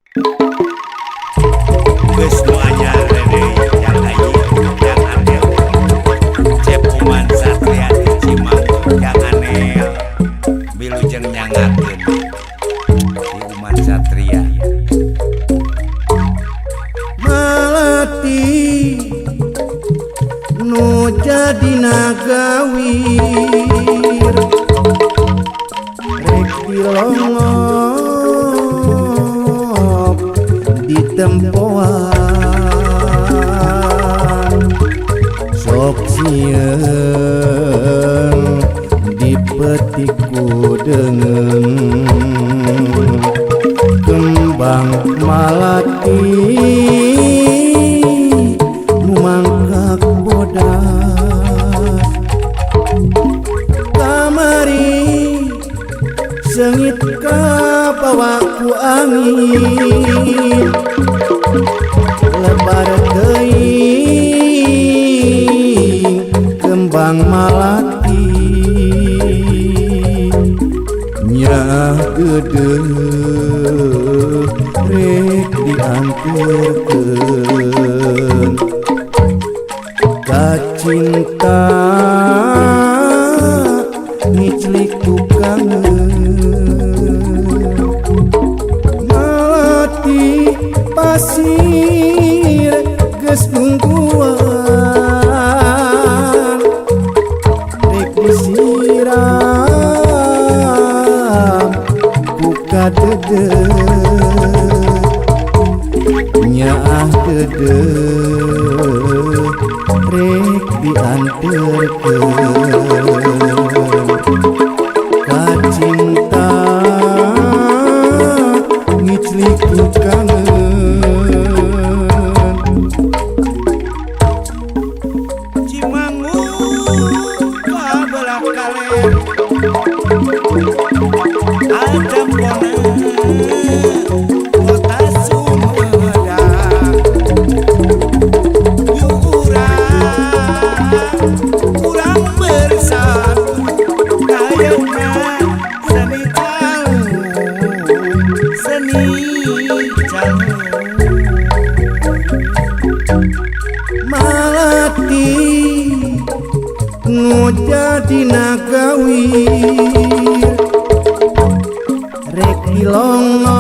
Geus nu anyar deui Jang Ayi, Jang Anel. Cep Uman Satria di Cimanggu Jang Anel. Wilujeng nyangakeun di Uman Satria. Malati nu jadi nagawir rek dilongok di tempoan sok sieun dipetik ku deungeun kembang malati nu mangkak bodas kamari seungit kabawa ku angin lebar teuing kembang malati nyaah geudeuh rek dianterkeun ka cinta ngiclik ku kangen malati pasir geus nungguan rek disiram ku kadeudeuh nyaah deudeuh rek dianterkeun ka cinta ngiclik ku kangen. Cimanggu kabelah kaler Atempona kota Sumedang Yuk urang, urang bersatu Ayeuna seni calung, seni calung. Malati nu jadi nagawir rek dilongok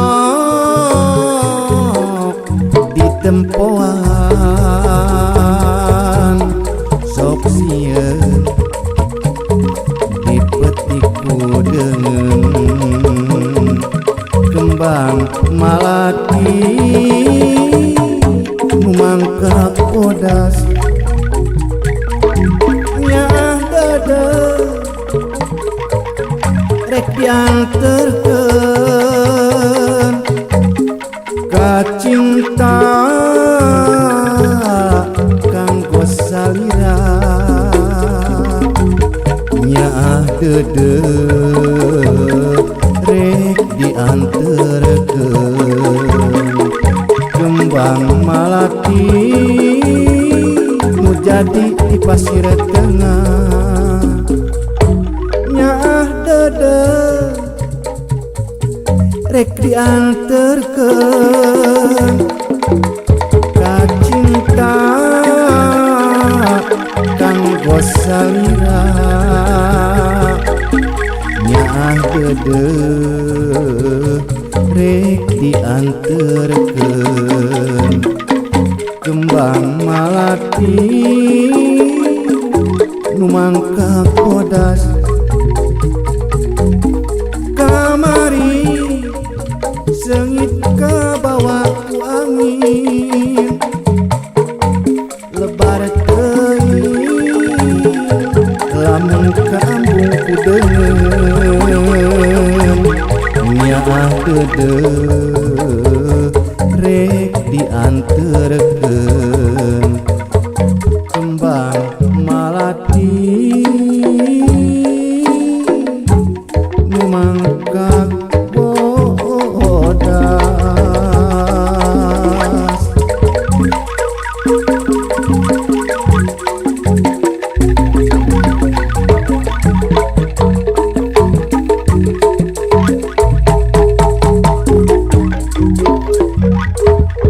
di tempoan sok sieun dipetik ku deungeun kembang malati nu mangkak bodas nyaah deudeuh rek dianterkeun ka cinta kanggo salira nyaah deudeuh rek dianterkeun kembang malati nu jadi di pasir tengah nyaah deudeuh rek dianterkeun ka cinta kanggo salira nyaah deudeuh rek dianterkeun kembang malati nu mangkak bodas kamari seungit kabawa ku angin lebar teuing lamun kaambung ku deungeun nyaah deudeuh rek dianterkeun kembang malati nu mangkak bodas. Thank